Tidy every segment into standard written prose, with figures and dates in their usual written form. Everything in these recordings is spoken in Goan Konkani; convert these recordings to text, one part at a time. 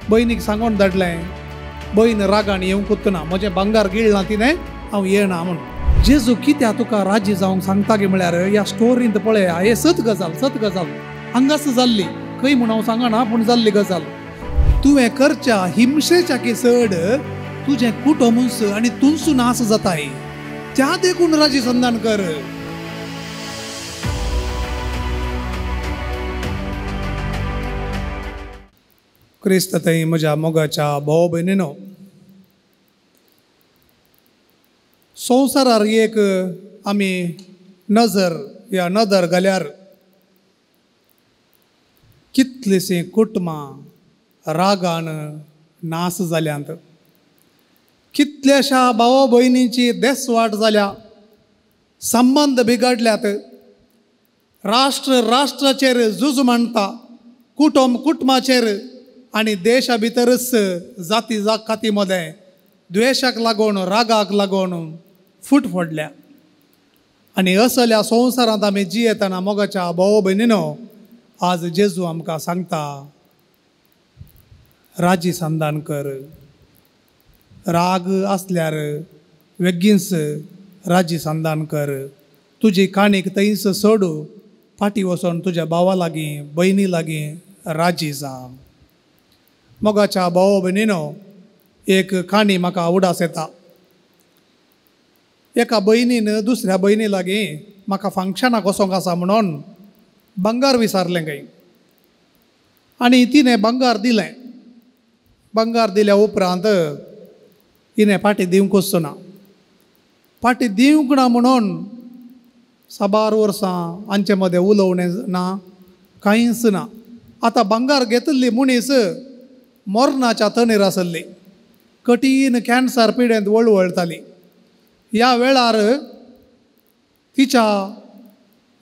भयणीक सांगून धाडलें, भयण रागान येवंकूच ना, म्हजें भांगर गिळ्ळां तिणें, हांव येना म्हूण. जेजू कित्याक तुका राजी जावंक सांगता गी म्हळ्यार ह्या स्टोरींत पळया, हे सत गजाल, सत गजाल हांगाच जाल्ली, खंय म्हूण हांव सांगना पूण जाल्ली गजाल. तुवें करच्या हिंसेच्या की चड तुजें कुटुंब आनी तुंसू नास जाताय, त्या देखून राजी संधान कर. क्रिस्त थंय म्हज्या मोगाच्या भाव भयणीनो, संवसारार एक आमी नजर या नदर घाल्यार कितलींशीं कुटुंबां रागान नास जाल्यांत, कितल्याशा भाव भयणींची देसवाट जाल्या, संबंद बिगडल्यात, राष्ट्र राष्ट्राचेर झूज मांडटा, कुटुंब कुटुंबाचेर आनी देशा भितरच जाती जाती मदें द्वेशाक लागून रागाक लागून फूट पडल्या. आनी असल्या संवसारांत आमी जियेतना मोगाच्या भाव भयणीनो, आज जेजू आमकां सांगता राजी संधान कर. राग आसल्यार वेगींच राजी संधान कर, तुजी काणीक थंयच सोडू, फाटीं वचोन तुज्या भावा लागीं भयणी लागीं राजी जा. मोगाच्या भाव भयणीनो, एक काणी म्हाका उडास येता. एका भयणीन दुसऱ्या भयणी लागीं म्हाका फंक्शनाक वचोंक आसा म्हणून भांगर विचारलें खंय, आनी तिणें भांगर दिलें. भांगर दिल्या उपरांत तिणें फाटीं दिवंकूच ना, फाटीं दिवंक ना म्हणून साबार वर्सां हांचे मदें उलोवणें ना, कांयच ना. आतां भांगर घेतिल्ली मनीस मरणाच्या तणीर आसली, कठीण कॅन्सर पिडेंत वळवळटाली. ह्या वेळार तिच्या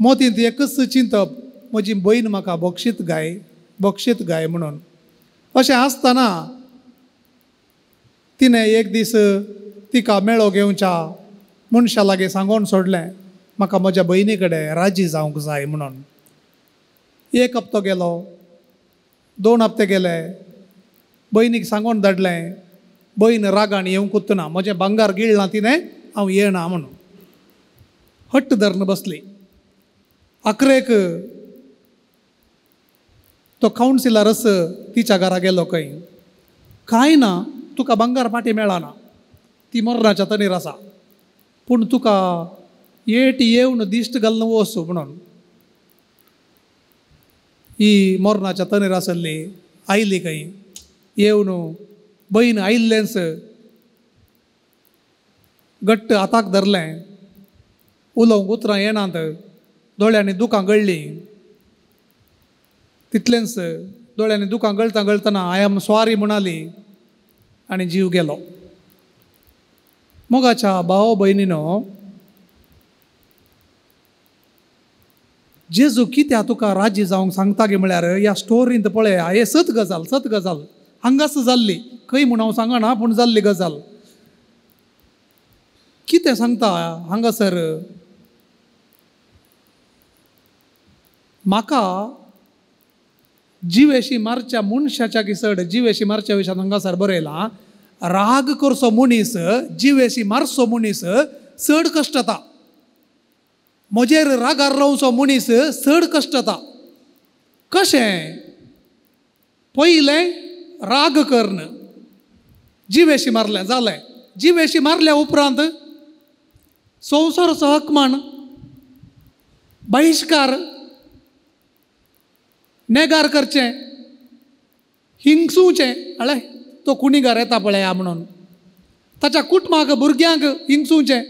मोतींत एकच चिंतप, म्हजी भयण म्हाका बक्षीत गाय, बक्षीत गाय म्हणून. अशें आसतना तिणें एक दीस तिका मेळो घेवच्या मनशा लागीं सांगून सोडलें, म्हाका म्हज्या भयणी कडेन राजी जावंक जाय म्हणून. एक हप्तो गेलो, 2 हप्ते गेले, भयणीक सांगून धाडलें, भयण रागान येवंकूच ना, म्हजें भांगर गिळ्ळां तिणें, हांव येना म्हणून. हट्ट धरून बसली. अकरेक तो कावन्सिलरच तिच्या घरा गेलो खंय, कांय ना, तुका भांगर फाटीं मेळना, ती मरणाच्या तणीर आसा, पूण तुका एट येवन दिश्ट घालून वच म्हणून. ही मरणाच्या तणीर आसली, आयली खंय, येवन भयण आयिल्लेंच घट्ट हाताक धरलें, उलोवंक उतरां येनात, दोळ्यांनी दुकां गळ्ळीं. तितलेंच दोळ्यांनी दुकां गळता गळतना I am sorry म्हणाली आनी जीव गेलो. मोगाच्या भाव भयणीनो, जेजू कित्याक तुका राजी जावंक सांगता गी म्हळ्यार ह्या स्टोरींत पळया, हे सत गजाल, सत गजाल हांगाच जाल्ली, खंय म्हूण हांव सांगना पूण जाल्ली गजाल. कितें सांगता हांगासर, म्हाका जिवेशी मारच्या मनशाच्या की चड, जिवेशी मारच्या विशयान हांगासर बरयलां, राग करचो मनीस, जिवेशी मारचो मनीस चड कश्टता, म्हजेर रागार रावचो मनीस चड कश्टता. कशें? पयलें राग कर्ण, जिवेशी मारलें जालें, जिवेशी मारल्या उपरांत संवसाराचो हकमान, बहिश्कार, नेगार करचें, हिंगसुचें, अळे तो कुणीगार येता पळया म्हणून ताच्या कुटुंबाक भुरग्यांक हिंगसुचें,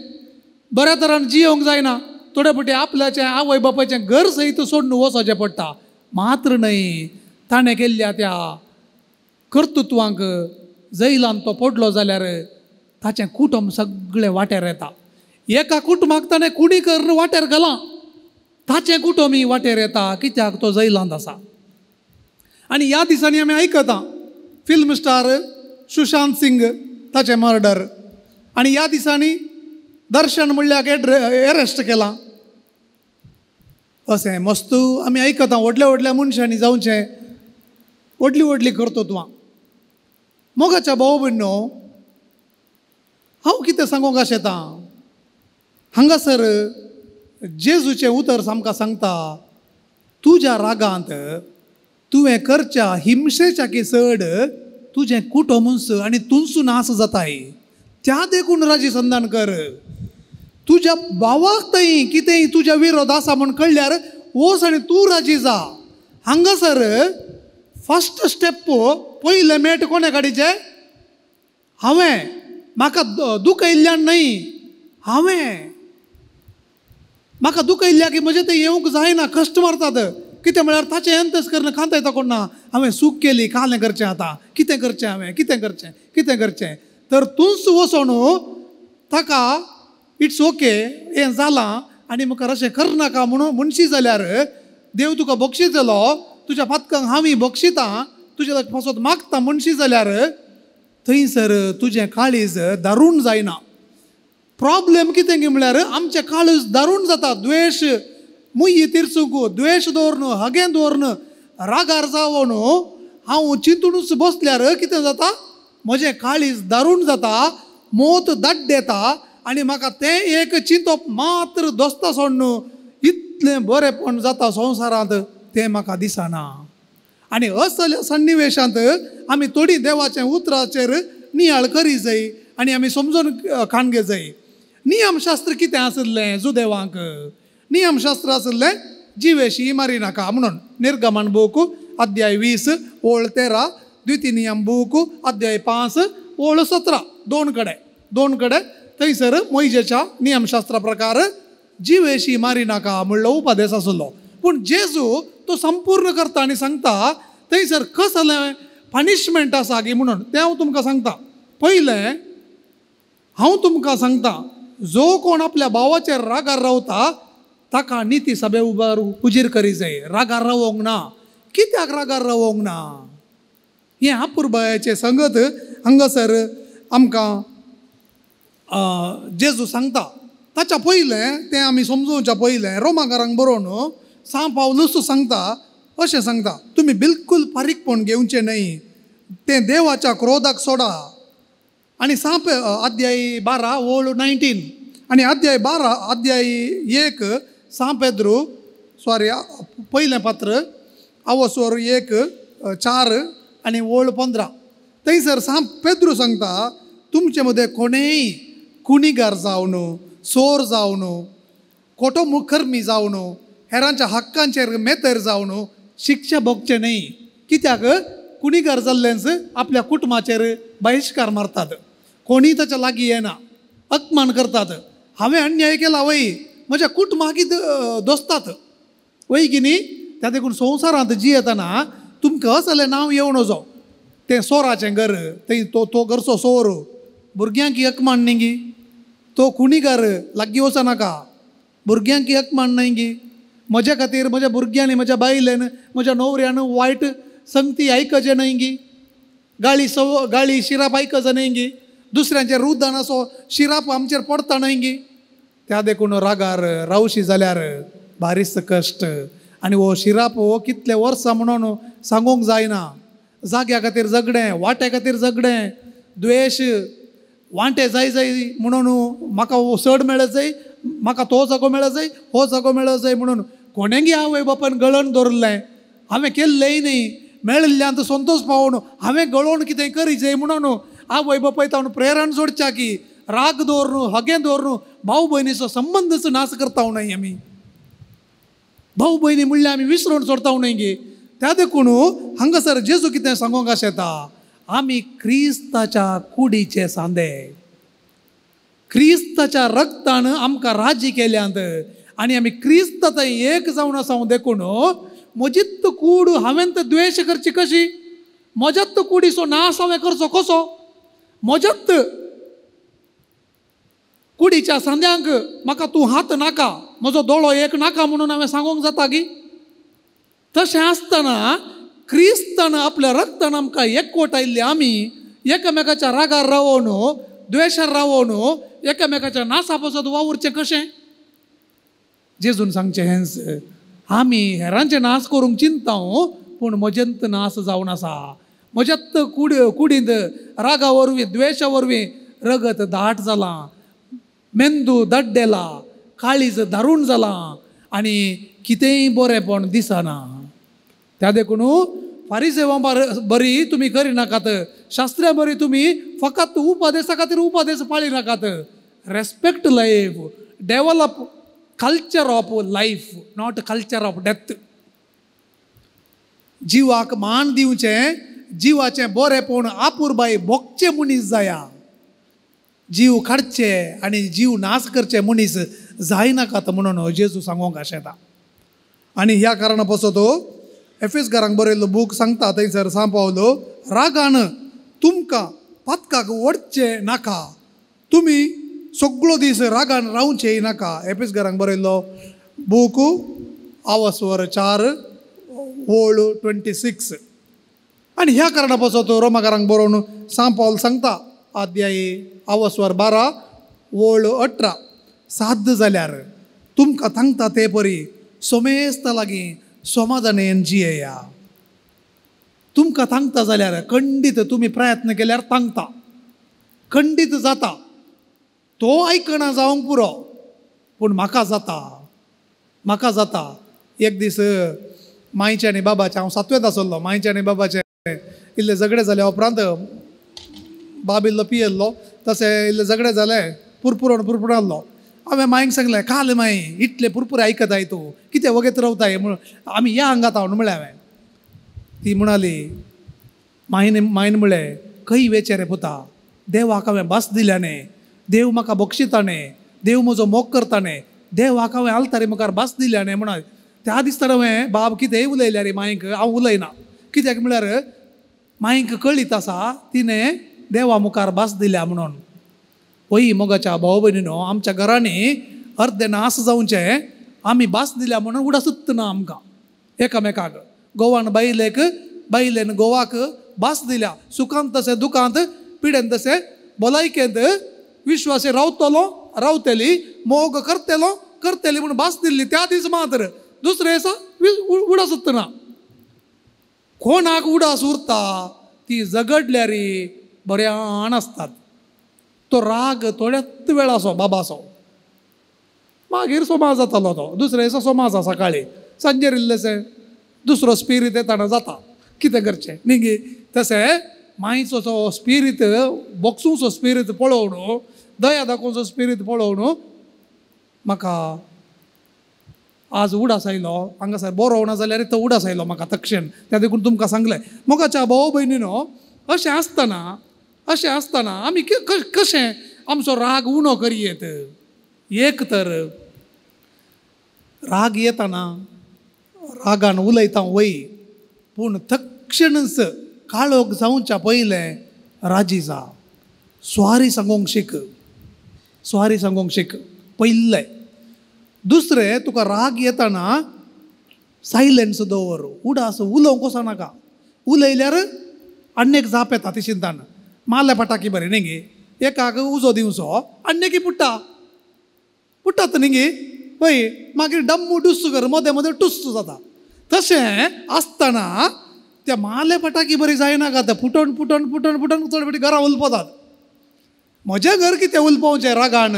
बऱ्या तरान जियोंक जायना, थोडे फावटी आपल्याचें आवय बापायचें घर सयत सोडून वचचें पडटा. मात्र न्हय, ताणें केल्ल्या त्या कर्तृत्वांक जैलान तो पडलो जाल्यार ताचें कुटुंब सगळें वाट्यार येता. एका कुटुंबाक ताणें कुणी करून वाट्यार घालां, ताचें कुटुंबय वाटेर येता, कित्याक तो जैलांत आसा. आनी ह्या दिसांनी आमी आयकता फिल्म स्टार सुशांत सिंग ताचें मर्डर, आनी ह्या दिसांनी दर्शन म्हणल्यार एरेस्ट केलां. अशें मस्त आमी आयकता व्हडल्या व्हडल्या मनशांनी जावचें व्हडली व्हडली कर्तृत्वां. मोगाच्या भाव भयणो, हांव कितें सांगूंक आशेतां हांगासर जेजूचें उतर आमकां सांगता, तुज्या रागांत तुवें करच्या हिंसेच्या की चड तुजें कुटुंब आनी तुंसू नास जाताय, त्या देखून राजी संधान कर. तुज्या भावाक थंय कितेंय तुज्या विरोध आसा म्हूण कळ्ळ्यार वच आनी तूं राजी जा. हांगासर फर्स्ट स्टेप पयलें मेट कोणें काडीचें? हांवें. म्हाका दुखयल्ल्यान न्हय, हांवें म्हाका दुखयल्ल्या की म्हजें तें येवंक जायना, कश्ट मारतात. कितें म्हळ्यार ताचें एंतस करून खांता कोण ना, हांवें सूख केली, कालें करचें आतां, कितें करचें हांवें, कितें करचें, कितें करचें. तर तूंच वचोन ताका it's okay हें जालां आनी मुखार अशें करनाका म्हणून म्हणशी जाल्यार देव तुका बक्षितलो, तुज्या पातकांक हांव बक्षितां, तुज्या पासत मागता म्हणशी जाल्यार थंयसर तुजें काळीज दारूण जायना. प्रॉब्लेम कितें की म्हळ्यार आमचें काळीज दारूण जाता, द्वेश मुयी तिरसूंक, द्वेश दवरून, हगें दवरून, रागार जावन हांव चिंतुनूच बसल्यार कितें जाता, म्हजें काळीज दारूण जाता, मोत दाड्डेता आनी म्हाका तें एक चिंतप मात्र दोस्ता सोडून इतलें बरेंपण जाता संवसारांत तें म्हाका दिसना. आनी असल्या सन्निवेशांत आमी थोडी देवाच्या उतराचेर नियाळ करी जाय आनी आमी समजून खाण घे जाय. नियमशास्त्र कितें आशिल्लें जुदेवांक? नियमशास्त्र आशिल्लें जिवेशी मारी नाका म्हणून. निर्गमन बूक अध्याय 20 ओळ 13, द्वितीय नियम बूक अध्याय 5 ओळ 17, दोन कडे थंयसर मोयजेच्या नियमशास्त्रा प्रकार जिवेशी मारी नाका म्हणलो उपदेश आशिल्लो. पूण जेजू तो संपूर्ण करता आनी सांगता थंयसर कसलें पनिशमेंट आसा की म्हणून तें हांव तुमकां सांगता. पयलें हांव तुमकां सांगता, जो कोण आपल्या भावाचेर रागार रावता ताका निती सभे उबार हुजीर करी जाय. रागार रावोंक ना. कित्याक रागार रावोंक ना? हें अपुरबायेचें संगत हांगासर आमकां जेजू सांगता. ताच्या पयलें तें आमी समजोवच्या पयलें रोमाकारांक बरोवन सां पावलूस सांगता, अशें सांगता, तुमी बिलकूल फारीकपण घेवचें न्हय, तें देवाच्या क्रोधाक सोडा. आनी सां अध्याय 12 ओळ 19 आनी अध्याय 12 अध्याय 1 सां पेद्रू सॉरी पयलें पात्र आवसोर 1 4 आनी ओळ 15 थंयसर सां पेद्रू सांगता, तुमचे मदें कोणेय कुणीगार जावन, चोर जावन, खोटो मुखर्मी जावन, हेरांच्या हक्कांचेर मेतर जावन शिक्षा भोगचें न्हय. कित्याक? कुणीगार जाल्लेंच आपल्या कुटुंबाचेर बहिश्कार मारतात, कोणीय ताच्या लागीं येना, अपमान करतात. हांवें अन्याय केला वय, म्हज्या कुटुंबाक दोसतात वय की न्ही. त्या देखून संवसारांत जियेतना तुमकां असलें नांव येवं नजो, तें सोराचें घर, थंय तो घरचो सोर, भुरग्यांक अपमान न्ही गी, तो कुणीगार लागीं वचनाका, भुरग्यांक अपमान न्हय गी, म्हज्या खातीर म्हज्या भुरग्यांनी, म्हज्या बायलेन, म्हज्या न्हवऱ्यान वायट संगती आयकचें न्हय गी, गाळी गाळी शिराप आयकचें न्हय गी, दुसऱ्यांचेर रुदान असो शिराप आमचेर पडटा न्हय गी. त्या देखून रागार रावशी जाल्यार बारीस कश्ट. आनी हो शिराप हो कितले वर्सां म्हणून सांगूंक जायना. जाग्या खातीर झगडें, वाट्या खातीर झगडें, द्वेश, वांटे जाय जाय म्हणून म्हाका हो चड मेळत जाय, म्हाका तो जागो मेळत जाय, हो जागो मेळत जाय म्हणून कोणेंगी आवय बापायन गळोवन दवरिल्लें, हांवें केल्लेंय न्ही, मेळिल्ल्यान संतोश पावोवन हांवें गळोवन कितें करी जाय म्हणून आवय बापाय तावन प्रेरण सोडच्या की राग दवरून, हगें दवरून भाव भयणीचो संबंदच नाश करता न्हय आमी. भाव भयणी म्हणल्यार आमी विसरून सोडता न्हय गी. त्या देखून हांगासर जेजू कितें सांगूंक आशेता, आमी क्रिस्ताच्या कुडीचे सांदे, क्रिस्ताच्या रक्तान आमकां राजी केल्यांत आनी आमी क्रिस्ता थंय एक जावन आसा. देखून म्हजीच कूड हांवें तर द्वेश करची कशी, म्हज्याच कुडीचो नाश हांवें करचो कसो, म्हज्याच कुडीच्या सांद्यांक म्हाका तूं हात नाका, म्हजो दोळो एक नाका म्हणून हांवें सांगूंक जाता की. तशें आसतना क्रिस्तान आपल्या रक्तान आमकां एकवटायल्ली आमी एकामेकाच्या रागार रावोन, द्वेशार रावोन एकामेकाच्या नासा पासत वावुरचें कशें? जेजून सांगचें हेंच, आमी हेरांचे नाश करूंक चिंता पूण म्हजेंत नाश जावन आसा. म्हज्यात कुडींत रागा वरवीं द्वेशा वरवीं रगत दाट जालां, मेंदू दड्डेला, काळीज दारूण जालां आनी कितेंय बरेंपण दिसना. त्या देखून फारिसेवां बरी तुमी करिनाकात, शास्त्र्यां बरी तुमी फकत उपदेसा खातीर उपदेस पाळी नाकात. Respect life, develop culture of life, not culture of death. जिवाक मान दिवचें, जिवाचें बरेंपण आपुरबाय भोगचें मनीस जाया. जीव काडचे आनी जीव नाश करचे मनीस जायनाकात म्हणून जेजू सांगूंक आशेता. आनी ह्या कारणा पासत एफेसकारांक बरयल्लो बूक सांगता थंयसर सांव पावलो, रागान तुमकां पातकाक ओडचें नाका, तुमी सगळो दीस रागान रावचें नाका. एफेसकारांक बरयल्लो बूक आवसवर 4 ओळ 26. आनी ह्या कारणा पासत रोमाकारांक बरोवन सांव पावल सांगता अध्याय आवसवर 12 ओळ 18, साध्य जाल्यार तुमकां सांगता ते परी सोमेस्त लागीं समाधानेन जियेया. तुमकां सांगता जाल्यार खंडीत तुमी प्रयत्न केल्यार सांगता, खंडीत जाता. तो आयकना जावंक पुरो, पूण म्हाका जाता, म्हाका जाता. एक दीस मायचे आनी बाबाचें, हांव सातवेंत आसलो, मायचे आनी बाबाचें इल्लें झगडें जाल्या उपरांत बाब इल्लो पियेल्लो, तशें इल्लें झगडें जालें, पुरपुरोन पुरपुरो आहलो. हांवें मायक सांगलें, काल माई इतले पुरपुरे आयकताय तूं, कितें वगेत रावताय म्हूण आमी या हांगात हांव म्हणलें हांवें. ती म्हणाली, मायन मायन म्हळें, खंय वेचें रे पुता, देवाक हांवें भास दिल्या न्ही, देव म्हाका बक्षिता न्ही, देव म्हजो मोग करता न्ही, देवाक हांवें आल्तारी मुखार भास दिल्या न्ही म्हणाली. त्या दिसतना हांवें बाब कितेंय उलयल्या रे मायक, हांव उलयना. कित्याक म्हळ्यार मायक कळीत आसा तिणें देवा मुखार भास दिल्या म्हणून. पळय मोगाच्या भाव भयणीनो, आमच्या घरांनी अर्दे नास जावचें आमी भास दिल्या म्हणून उडासूच ना आमकां एकामेकाक. गोवान बायलेक, बायलेन गोवाक भास दिल्या, सुखांत तशें दुखांत, पिडेन तशें भलायकेंत, विश्वासे रावतलो रावतली, मोग करतलो करतली म्हूण भास दिल्ली. त्या दीस मात्र दुसरे दिसा उडासूच ना. कोणाक उडास उरता ती झगडल्यार बऱ्यान आसतात. तो राग थोड्याच वेळाचो बाबाचो, मागीर सोमा जातालो तो. दुसरे दिसा सोमा आसा सकाळीं, सांजेर इल्लेशें दुसरो स्पिरीत येताना जाता, कितें करचें न्ही गे. तशें मायचो तो स्पिरीत, बोक्सूचो स्पिरीत पळोवन, दया दाखोवचो स्पिरीत पळोवन म्हाका आज उडास आयलो. हांगासर बरो ना जाल्यार तो उडास आयलो म्हाका तक्षण. त्या देखून तुमकां सांगलें मोगाच्या भाव भयणीनो, अशें आसतना, अशें आसतना आमी कशें आमचो राग उणो करयेत. एक तर राग येताना रागान उलयता वय, पूण तक्षणच काळोख जावच्या पयलें राजी जा, स्वारी सांगूंक शीक, स्वारी सांगूंक शीक पयलें. दुसरें, तुका राग येताना सायलन्स दवर, उडास उलोवंक वचनाका. उलयल्यार आन्येक जाप येता ती चिंतान. मारल्या पटाकी बरें न्ही गे, एकाक उजो दिवचो आन्येकी पुट्टा पुट्टात न्ही गे, पळय मागीर डम्मू डुस्स कर, मदें मदें टुस्स जाता. तशें आसतना त्या मारल्या पटाकी बरी जायनाका, त्या पुटोन पुटोन पुटोन पुटोन चड फावटी घरां उलपतात. म्हजें घर कितें उलपोवचें रागान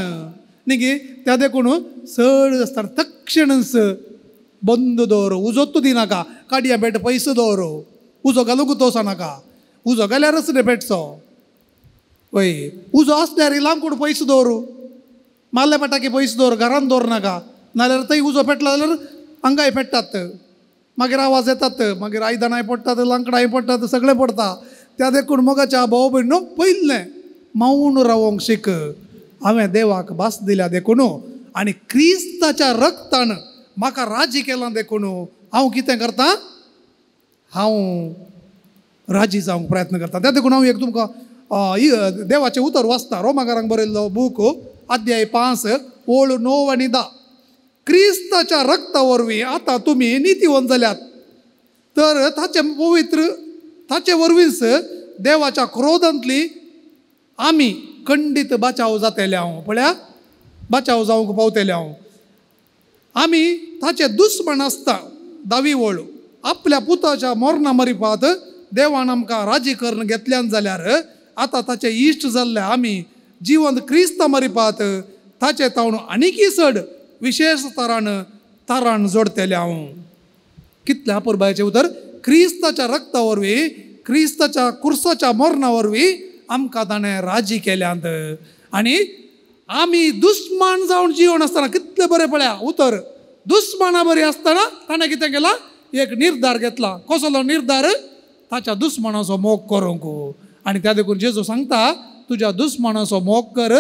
न्ही गे. त्या देखून चड आसतना तक्षणच बंद दवर, उजोत दिनाका, काडया पेट पयसो दवर, उजो घालूंक वचनाका, उजो घाल्यारच रे पेटचो. वय उजो आसल्यार लांकूड पयसो दवर, मारल्या पटाकी पयसो दवर, घरान दवरनाका, नाजाल्यार थंय उजो पेटला जाल्यार हांगाय पेट्टात, मागीर आवाज येतात, मागीर आयदनांय पडटात, लांकडांय पडटात, सगळें पडटा. त्या देखून मोगाच्या भाव भयणीनो पयलें मौन रावोंक शीक. हांवें देवाक भास दिल्या देखून आनी क्रिस्ताच्या रक्तान म्हाका राजी केलां देखून हांव कितें करतां, हांव राजी जावंक प्रयत्न करता. त्या देखून हांव एक तुमकां देवाचें उतर वाचता. रोमाकारांक बरयल्लो बूक अध्याय 5 ओळ 9 आनी 10. क्रिस्ताच्या रक्ता वरवीं आतां तुमी नितीवंत जाल्यात, तर ताचे पवित्र ताचे वरवींच देवाच्या क्रोधांतली आमी खंडीत बाचाव जातले. हांव पळया बाचाव जावंक पावतले. हांव आमी ताचे दुस्मन आसता. 10वी ओळ, आपल्या पुताच्या मोरणा मरिपात देवान आमकां राजी करून घेतल्यान जाल्यार आतां ताचे इश्ट जाल्ले आमी जिवंत क्रिस्ता मरिपात ताचे तावन आनीकय चड विशेश तरान तारान जोडटले हांव. कितलें अपुरबायेचें उतर. क्रिस्ताच्या रक्ता वरवीं, क्रिस्ताच्या कुर्साच्या मरणा वरवीं आमकां ताणें राजी केल्यांत. आनी आमी दुस्मान जावन जिवन आसतना कितलें बरें पळया उतर, दुस्माना बरी आसतना ताणें कितें केलां, एक निर्धार घेतला. कसलो निर्धार? ताच्या दुस्मानाचो मोग करूंक. आनी त्या देखून जेजू सांगता तुज्या दुस्मानाचो मोग कर,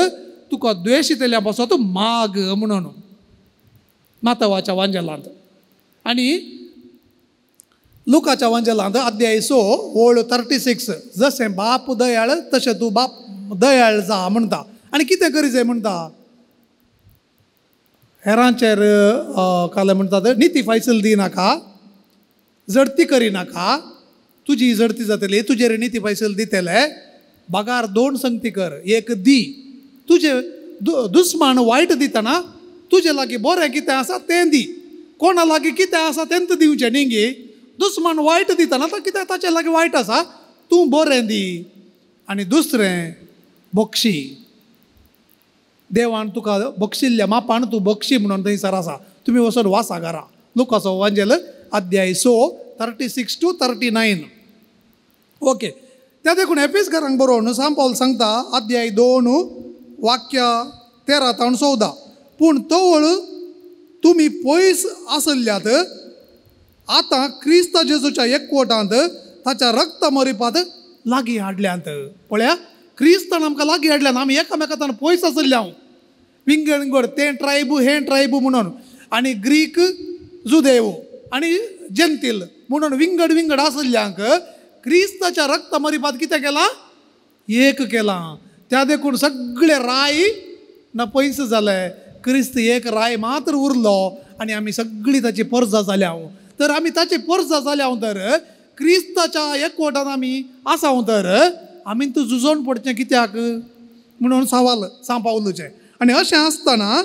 तुका द्वेशितल्या पासत माग म्हणून, मातवाच्या वांजेलांत. आनी लुकाच्या वांजेलांत अध्याय 6 ओळ 36, जशें बाप दयाळ तशें तूं बाप दयाळ जा म्हणटा. आनी कितें करी जाय म्हणटा, हेरांचेर काल म्हणटात निती फैसल दिनाका, जडती करिनाका, तुजी जडती जातली, तुजेर निती फैसल दितले. बगार 2 संगती कर, एक दी, तुजे दुस्मान वायट दितना तुजे लागीं बरें कितें आसा तें दी, कोणा लागीं कितें आसा तेंच दिवचें न्ही गे. दुस्मान वायट दितना तो कितें ताचे लागीं वायट आसा तूं बरें दी. आनी दुसरें बक्षी, देवान तुका बक्षिल्ल्या मापान तूं बक्षी म्हणून थंयसर आसा. तुमी वचून वासा घरा, लुकाचो वांजेल अध्याय 6 36 to 39. Okay, त्या देखून एफेसकारांक बरोवन सांत पावल सांगता अध्याय 2 वाक्य 13 तावन 14, पूण तवळ तुमी पयस आसल्यात आतां क्रिस्त जेजूच्या एकवटांत ताच्या रक्ता मरिपात लागीं हाडल्यांत. पळया, क्रिस्तान आमकां लागीं हाडल्यान, आमी एकामेकांतान पयस आसल्या, विंगड विंगड तें ट्रायब हें ट्रायब म्हणून, आनी ग्रीक जुदेव आनी जेंतील म्हणून विंगड विंगड आसल्यांक क्रिस्ताच्या रक्ता मरिपात कितें केलां, एक केलां. त्या देखून सगळे राय ना पयस जाले, क्रिस्त एक राय मात्र उरलो आनी आमी सगळीं ताची परजा जाल्या. तर आमी ताची परजा जाल्या तर क्रिस्ताच्या एकवटान आमी आसा तर आमी तूं झुजोवन पडचें कित्याक म्हणून सवाल सांत पावलूचें. आनी अशें आसतना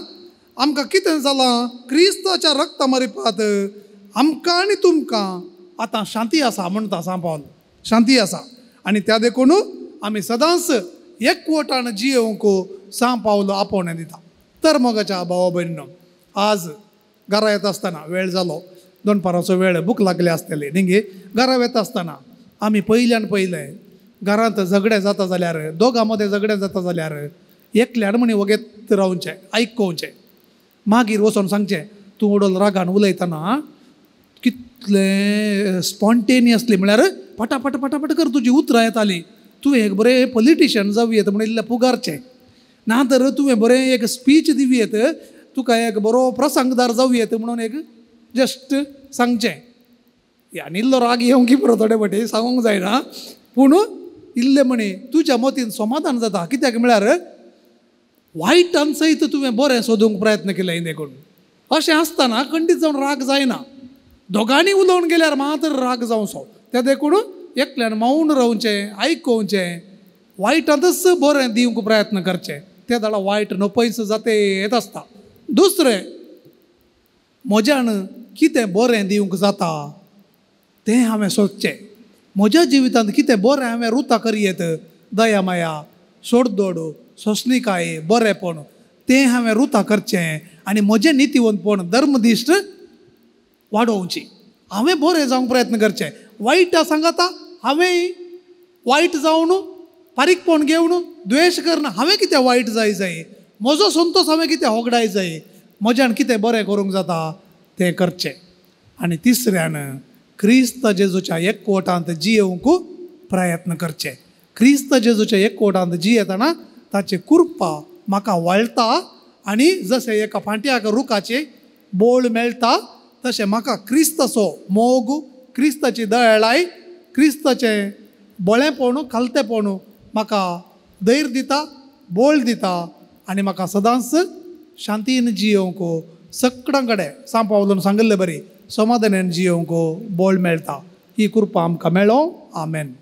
आमकां कितें जालां, क्रिस्ताच्या रक्ता मरिपात आमकां आनी तुमकां आतां शांती आसा म्हणटा सांत पावल, शांती आसा. आनी त्या देखून आमी सदांच एकवटान जियेवंक सांत पावल आपोवणें दिता. तर मोगाच्या भावा भयणीनो, आज घरा येता आसतना वेळ जालो, दनपाराचो वेळ, भूक लागली आसतली न्ही गे. घरा वता आसतना आमी पयल्यान पयलें घरांत झगडें जाता जाल्यार, दोगां मदें झगडें जाता जाल्यार एकल्यान म्हणी वगेत रावचें, आयकोवचें, मागीर वचोन सांगचें तूं ओडोल रागान उलयतना कितलें स्पॉन्टेनियसली म्हळ्यार पटापट पटापट कर तुजी उतरां येतालीं, तुवें एक बरें पॉलिटिशियन जावं येता म्हण इल्लें पुगारचें, ना तर तुवें बरें एक स्पीच दिवं येत, तुका एक बरो प्रसंगदार जावं येता म्हणून एक जस्ट सांगचें. आनी इल्लो राग येवंक पुरो थोडे फावटी सांगूंक जायना, पूण इल्लें म्हणी तुज्या मतीन समाधान जाता. कित्याक म्हळ्यार वायटान सयत तुवें बरें सोदूंक प्रयत्न केले देखून. अशें आसतना खंडीत जावन राग जायना, दोगांनी उलोवन गेल्यार मात्र राग जावचो. त्या देखून एकल्यान मौन रावचें, आयकोवचें, वायटांतच बरें दिवंक प्रयत्न करचें, ते दाडा वायट नपयस जाते येत आसता. दुसरें, म्हज्यान कितें बरें दिवंक जाता तें हांवें सोदचें, म्हज्या जिवितांत कितें बरें हांवें रुता करयेत, दया माया, सोडदोड, सोंसणीकाय, बरेंपण, तें हांवें रुता करचें आनी म्हजें नितीवंतपण धर्मदिश्ट वाडोवची. हांवें बरें जावंक प्रयत्न करचें. वायटा सांगाता हांवें वायट जावन फारीकपण घेवन द्वेश करना, हांवें कितें वायट जाय जाय, म्हजो संतोश हांवें कितें होगडाय जाय, म्हज्यान कितें बरें करूंक जाता तें करचें. आनी तिसऱ्यान क्रिस्त जेजूच्या एकवटांत जियेवंक प्रयत्न करचें. क्रिस्त जेजूच्या एकवटांत जियेतना ताची कृपा म्हाका वळटा आनी जशें एका फांट्याक रुखाचें बोळ मेळटा तशें म्हाका क्रिस्ताचो मोग, क्रिस्ताची दयाळाय, क्रिस्ताचें बळेपण, खालतेपण म्हाका धैर्य दिता, बोळ दिता आनी म्हाका सदांच शांतीन जियेवंक सगळ्यां कडेन सांत पावलून सांगिल्ले बरी समाधानान जियेवंक बोळ मेळटा. ही कृपा आमकां मेळो. आमेन.